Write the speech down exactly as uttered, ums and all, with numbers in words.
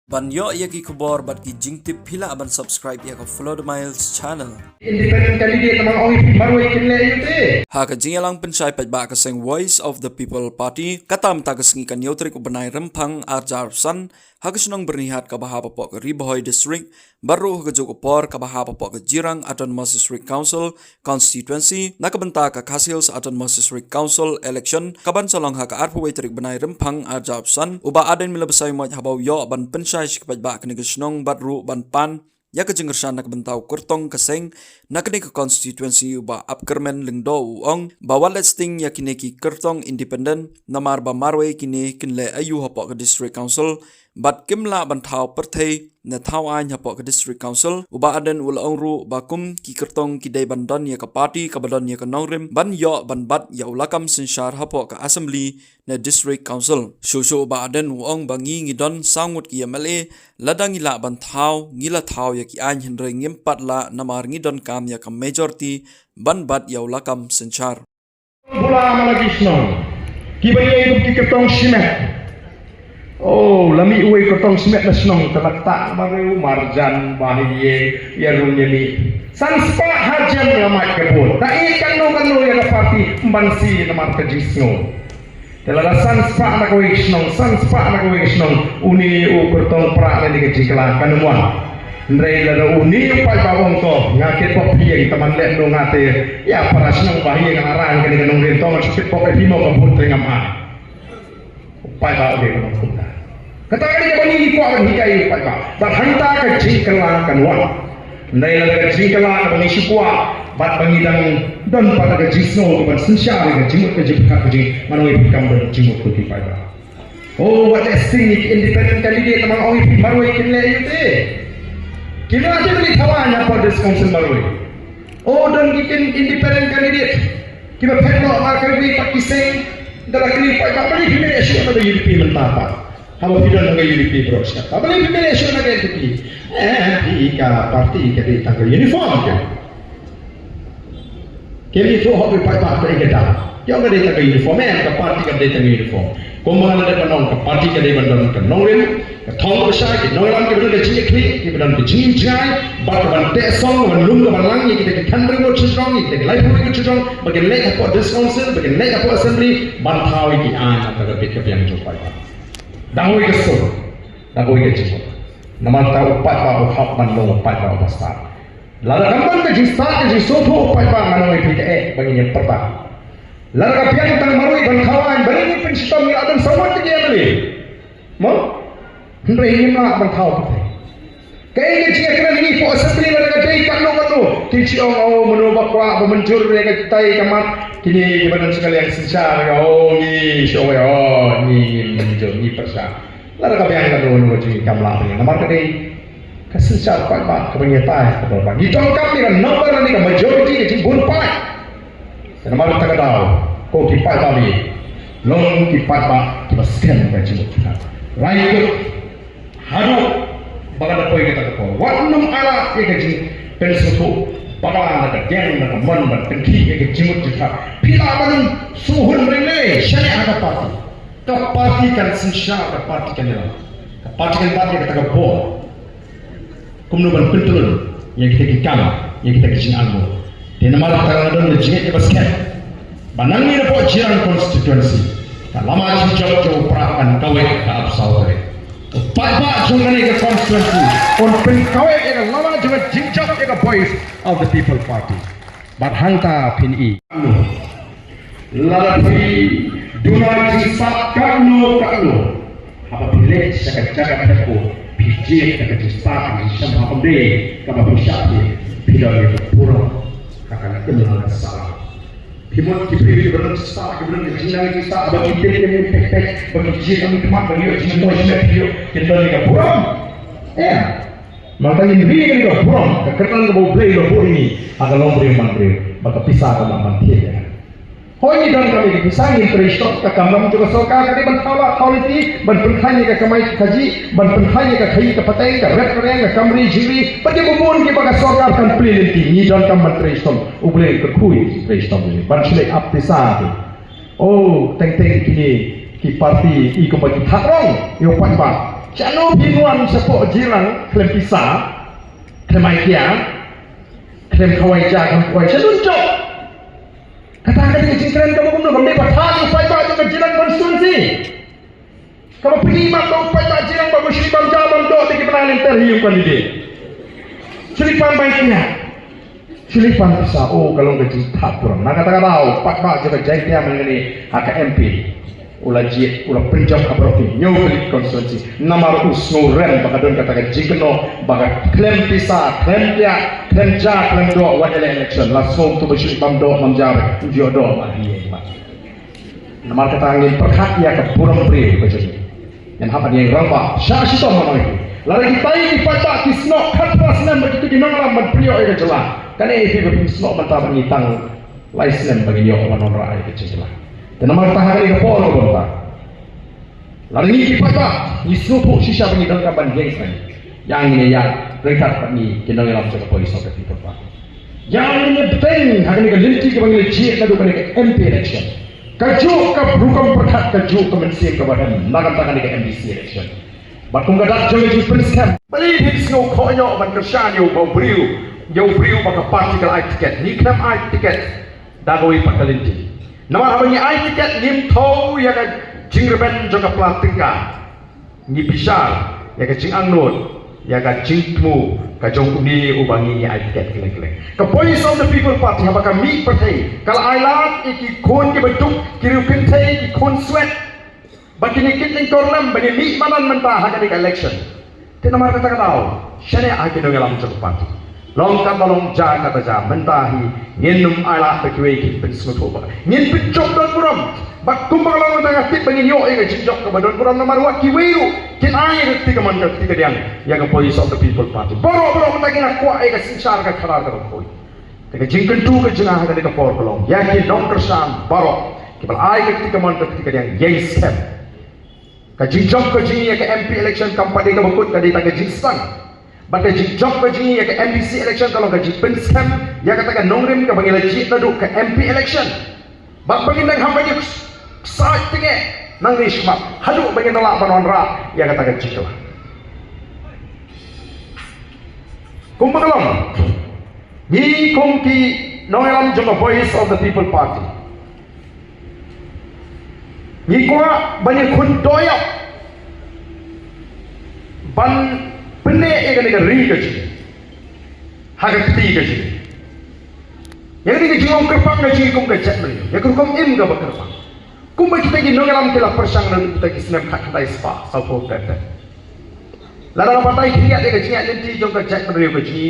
Ban ïoh ïa ki khubor bad ki jingtip, phi lah ban subscribe ïa ka Follow the Miles channel. Independent candidate namar ong ïa phi marwei kin leh ïa u te. Ha ka jingïalang pynshai paidbah ka seng Voice of the People Party, kata mynta ka sngi ka hynñiew tarik u bnai Rymphang arhajar arphew san, ha ka shnong Byrnihat kaba hap hapoh ka Ri Bhoi District, bad ruh ha kajuh ka por kaba hap hapoh ka Jirang Autonomous District Council constituency, na ka bynta ka Khasi Hills Autonomous District Council election, kaban sa long ha ka arphew wei tarik bnai Rymphang arhajar arphew san, u Bah Ardent Miller Basaiawmoit haba u ïoh ban pynshai sha ki paidbah kane ka shnong bad ruh ban pan ïa ka jingkyrshan na ka bynta u kyrtong ka seng na kane ka constituency, u Bah Apkyrmen Lyngdoh, u ong ba wat leh sting ïa kine ki kyrtong independent namar ba marwei kine kin leh aïu hapoh ka District Council bad kim lah ban thaw pyrthei ne thaw aiñ hapoh ka District Council. U Bah Ardent u la ong ruh ba kum ki kyrtong ki dei ban don ïa ka party kaba don ïa ka nongrim ban ïoh ban bat ïa u lakam synshar hapoh ka Assembly ne District Council. Shuh shuh u Bah Ardent u ong ba ngi ngi don saw ngut ki M L A, lada ngi lah ban thaw ngi la thaw ïa ki aiñ, hynrei ngim pat lah namar ngi donkam ïa ka majority ban bat ïa u lakam synshar. Bula ma la ki shnong kiba ïeng ki kyrtong shimet. Oh, la mih uwei kyrtong shimet na shnong, te la ktah marwei, marjan, ba ïeng, ïa rung ïa mih. San spah hajan la mait ka vote. Ta ïeit katno katno ïa ka party, ban si namar ka jingsngew. Te lada san spah na kawei ka shnong, san spah na kawei ka shnong, une u kyrtong Prah lane ka jingkylla kan ym wan. Hynrei lada une u paidbah u ong, to nga kit pok phi ïeng, tang ban leh kumno nga te, ïa para shnong ba ïeng, nga rang kane ka nongrim, to ngan shu kit pok ïa phi mo, ka vote te ngam ai. U paidbah u dei ban ong kumta. Kata ka dei kaba ngi kwah ban hikai ïa u paidbah. Bad hangta ka jingkylla kan wan. Hynrei lada ka jingkylla kaba ngi shu kwah bad ba ngi dang don pat ka jingsngew kaban synshar ïa ka jingmut ka jingpyrkhat ka jing, ngan ong ïa phi kam don jingmut ko ki paidbah. Oh, wat leh sting ïa ki independent candidate namar ong ïa phi marwei kin leh ïa u te. Ki la te ba ngi thaw aiñ hapoh District Council marwei. Oh, don ki independent candidate kiba phet noh na ka ri pat ki seng, da la kylli pat ba balei phi mih shuh na ka U D P mynta pat. Haba phi don na ka U D P bro, sha ka balei phi mih shuh na ka N P P. Eh, phi ka party ka dei tang ka uniform ka. Ki ïathuh hok ïa u paidbah kaei ka daw. Ïoh ka dei tang ka uniform, eh, ka party ka dei tang ka uniform. Kumba nga la dep ban ong, ka party ka dei ban don ka nongrim, ka thong ka shai, ki nongïalam kiba don ka jingïakhih, kiba don ka jingjngai, bad kaban teh song, kaban lum kaban lang ïa kita ki khyndai ngut shajrong, ïa kita ki laiphew ngut shajrong, ba kin leit hapoh District Council, ba kin leit hapoh Assembly, ban thaw ïa ki aiñ na ka bit ka biang jong u paidbah. Da kawei ka sur, da kawei ka jingmut. Namar kata u paidbah u hap ban long u paidbah uba stad. Lada kam don ka jingstad ka jingsngewthuh u paidbah, ngan ong ïa phi kaei ba ngin ïa pyrta. Lada ka biang tang marwei ban thaw aiñ, balei ngin pynshitom, ngi la don saw ngut ki M L A. Mo? Hynrei ngim lah ban thaw pyrthei. Kaei ka jingkren ngi hapoh Assembly lada ka dei katno katno, kin shu ong, oh, mano ba kwah ba mynjur ïa katai ka mat, kine kiba don sha ka liang synshar ka, oh, ngi shu ong, oh, ngi ngim mynjur, ngi pyrshah. Lada ka biang katno katno ka jingkam lah ba ngi, namar ka dei ka synshar paidbah kaba ngi ïatai ha ka dorbar. Ngi donkam ïa ka number lane ka majority ka jingbun paid. Te namar kata ka daw, ko ki paidbah, long ki paidbah kiba skhem ka jingmut jingpyrkhat. Rai kut haduh ba kan da poi kata ka por, wat nym ailad ïa ka jingpynsngewthuh bakla na ka diang na ka mon ban pynkhih ïa ka jingmut jingpyrkhat. Phi lah ban sngewhun ryngneng shane ha ka party. Ka party kan synshar, ka party kan ïalam, ka party kan bat ïa kata ka bor. Kumno ban pyntrun ïa kita ki kam, ïa kita ki jingangnud. Te namar kata nga don ka jingngeit kaba skhem ba nangne napoh Jirang constituency, ka lama jingjop jong u Prah kan kawek ha ka arphew saw tarik. U paidbah jong kane ka constituency un pynkawek ïa ka lama jong ka jingjop ïa ka Voice of the People Party. Bad hangta phin i. Lada phi duna jingstad katno katno, haba phi leit sha ka jaka thep vote, phi jied da ka jingstad, ka jingshemphang, ym dei kaba phi shah phi, phi don ïa ka burom ha ka imlang ka sahlang. Phi mut ki briew kiba don jingstad, kiba don ka jingnang jingstad, haba ki tip ïa ki pek pek, ba ki jied ïa ki khmat, ba ki ïoh jingmoi shimet, phi ïoh, kin don ïa ka burom. Ïa. Nangta ngin ri ïa ka burom, ka kyrdan kaba U Blei u la buh ïa ngi ha ka longbriew manbriew, ba ka pisa kam lah ban thied ïa nga. Hooid, ngi donkam ïa ka pisa, ngin trei shitom, ka kamram jong ka sorkar ka dei ban thaw lah thaw lynti, ban pynkhlaiñ ïa ka kamai kajih, ban pynkhlaiñ ïa ka khaïi ka pateng, ka rep ka riang, ka kam ri jingri, bad kiba bun kiba ka sorkar kan plie lynti, ngi donkam ban trei shitom, U Blei u kyrkhu ïa ka trei shitom, ban shu leit ap pisa te. Oh, teng teng kine ki party i kumba ki thad rong ïa u paidbah. Shano phi wan shapoh Jirang khlem pisa, khlem ai tiar, khlem khawai ja, khlem khawai sha dun jok. Kata ka dei ka jingkren kaba kumno, kam dei ba tha ïa u paidbah jong ka Jirang constituency. Kaba phi mat ïa u paidbah Jirang ba shu bam ja bam doh da ki bnai lynter hi ïa u candidate. Shu leit pan bai tiar. Shu leit pan pisa, oh, ka long ka jingthap burom. Na kata ka daw, paidbah jong ka Jaintia mynne ha ka M P u la jied, u la pynjop ha baroh ki hynñiew tylli ki constituency. Namar u sngewrem ba ka don kata ka jingkynnoh ba ka khlem pisa, khlem tiar, khlem ja, khlem doh, wat ïaleh election. La sngew kumto ba shu bam doh bam ja, ym ju ïoh doh, ma hi ma. Namar kata ngin pyrkhat ïa ka burom briew ka jong ngi. Ngin hap ban ïeng rangbah sha shitom ma ngi. Lada kitai ki paidbah ki snoh khatphra snem bad kito ki nongïalam ban pynïoh ïa ka jylla, kane ïa phi ba phi snoh mynta ba ngi tang lai snem ba ngin ïoh ban wanrah ïa ka jylla. Te namar kata ha kane ka por ba mynta, lada ngi ki paidbah ngi sngewthuh shisha ba ngi donkam ban ïeng seng, ïa ngin ïa ryngkat bad ngi ki nongïalam jong ka Voice of the People Party. Ïa ngin ïa bteng ha kane ka lynti kaba ngi la jied naduh kane ka M P election. Kajuh ka rukom pyrkhat, kajuh ka mynsiem kaba rem na ka bynta kane ka M D C election. Bad kum ka dak jong ka jingpynskhem, balei phin sngew khohñioh ban kyrshan ïa u briew, ïa u briew ba ka party ka la ai tiket? Ngi khlem ai tiket da kawei pat ka lynti. Namar haba ngi ai tiket ngim thew ïa ka jingrben jong ka pla tyngka. Ngi bishar ïa ka jingangnud, ïa ka jingthmu ka jong une uba ngi, ngi ai tiket kylleng kylleng. Ka Voice of the People Party haba ka mih pyrthei ka la ailad ïa ki khun kiba duk, ki riew kynthei, ki khun swet. Ba kine ki lyngkor lem ba ngi mih madan mynta ha kane ka election. Te namar kata ka daw, shane ha ki nongïalam jong ka party, long kata long, ja kata ja, mynta hi ngin ym ailad ba kiwei kin pynsngewthuh ba ngin pynjop don burom. Bad kumba ka long mynta nga tip ba ngin ïoh ïa ka jingjop kaba don burom namar wat kiwei ruh kin ai ïa ka kti kamon ka kti kadiang ïa ka Voice of the People Party. Baroh baroh mynta ki la kwah ïa ka synshar ka khadar kaba khuid. Te ka jingkyntu ka jong nga ha kane ka por ka long ïa ki nongkyrshan baroh kiba la ai ka kti kamon ka kti kadiang, ïeng skhem. Ka jingjop ka jong ngi ïa ka M P election kam pat dei kaba kut, ka dei tang ka jingsdang. Bad ka jingjop ka jong ngi ïa ka M D C election ka long ka jingpynskhem ïa kata ka nongrim kaba ngi la jied naduh ka M P election. Bad ba ngin dang hap ban ïa ksaid tyngeh nangne shakhmat haduh ba ngin da lah ban wanrah ïa kata ka jingkylla. Kumba ka long, ngi kum ki nongïalam jong ka Voice of the People Party, ngi kwah ban ïakhun dohïap ban pynneh ïa kane ka ri ka jong ngi ha ka kti ka jong ngi. Ïa kane ka jinglong kyrpang ka jong ngi kum ka jaitbynriew, ïa ka rukom im kaba kyrpang. Kumba kita ki nongïalam ki la pyrshang naduh kita ki snem khatkhyndai spah sawphew tret tret. Lada nga batai khyndiat ïa ka jingïaid lynti jong ka jaitbynriew ka jong ngi,